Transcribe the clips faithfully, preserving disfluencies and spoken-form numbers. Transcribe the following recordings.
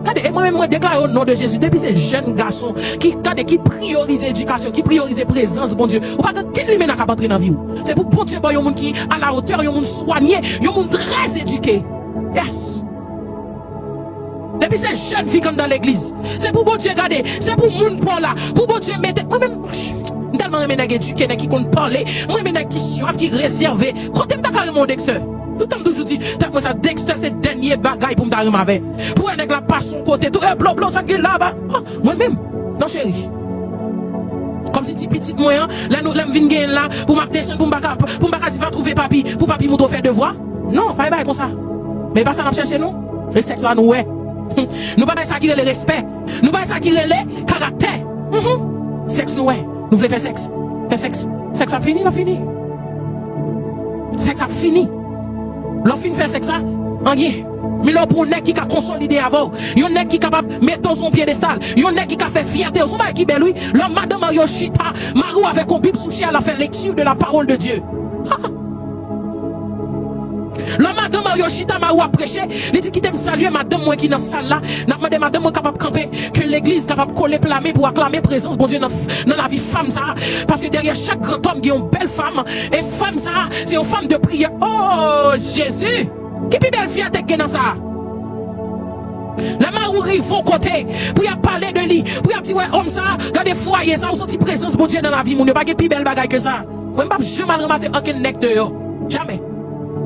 Gade, e mwen menm mwen deklare o non de Jezi, depi se jèn gason ki, gade, ki priyorize edikasyon, ki priyorize prezans Bondye, ou pa gen kenn limena k ap antre nan vi w. Se pou Bondye ba w yon moun ki alatè, yon moun swanye, yon moun trè edike. Yes. Depi se jèn fi k anndan legliz, se pou Bondye gade, se pou moun pa w la, pou Bondye mete. Mwen menm, m tèlman renmen nèg edike, nèg ki konn pale, mwen renmen nèg ki swav, ki rezève. Kote m ta ka renmen yon Dexter? Toutan m toujou di tèt mwen sa, Dexter se dènye bagay pou m ta renmen avè. Pou wè nèg la pase yon kote tou, e blo blo sa k gen la ba. Ah, mwen menm, non cheri. Kòmsi ti pitit mwen an, lè nou, lè m vin genyen l la, pou m ap desann, pou m pa ka, pou m pa ka di va twouve papi, pou papi montre w fè devwa. Non, pa gen bagay konsa. Men e pa sa n ap chèche nou. E sèks la nou wè. Nou pa bay sa ki rele respè. Nou bay sa ki rele karaktè. Mhm. Sèks nou wè. Nou vle fè sèks. Fè sèks. Sèks ap fini, l ap fini. Sèks ap fini. Lè w fin fè sèks la, anyen. Men lè w pran yon nèg ki ka konsolide avè w, yon nèg ki kapab mete w sou yon pyedestal, yon nèg ki ka fè fyète w, se yon bagay ki bèl wi. Lè madanm mari w chita, mari w avèk yon bib sou chè a, l ap fè lecture de la parole de Dieu. Lè madanm mari w chita, mari w ap preche, li di kite m salye madanm mwen ki nan sal la, n ap mande madanm mwen kapab kanpe, ke legliz kapab kole pla men pou aklame prezans Bondye nan, nan lavi fanm sa a. Paske dèyè chak gran tòm gen yon bèl fanm, e fanm sa a se yon fanm de priyè. Oh Jezi! Ki pi bèl fyète k gen nan sa a? Lè mari w rive yon kote, pou y ap pale de li, pou y ap di wè òm sa a, gade fwaye sa a, ou santi prezans Bondye nan lavi moun yo, pa gen pi bèl bagay ke sa. Mwen m p ap janm al ranmase ankenn nèg deyò. Jamè.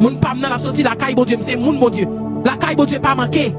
Moun pa m nan l ap soti lakay Bondye, m se moun Bondye. Lakay Bondye pa manke.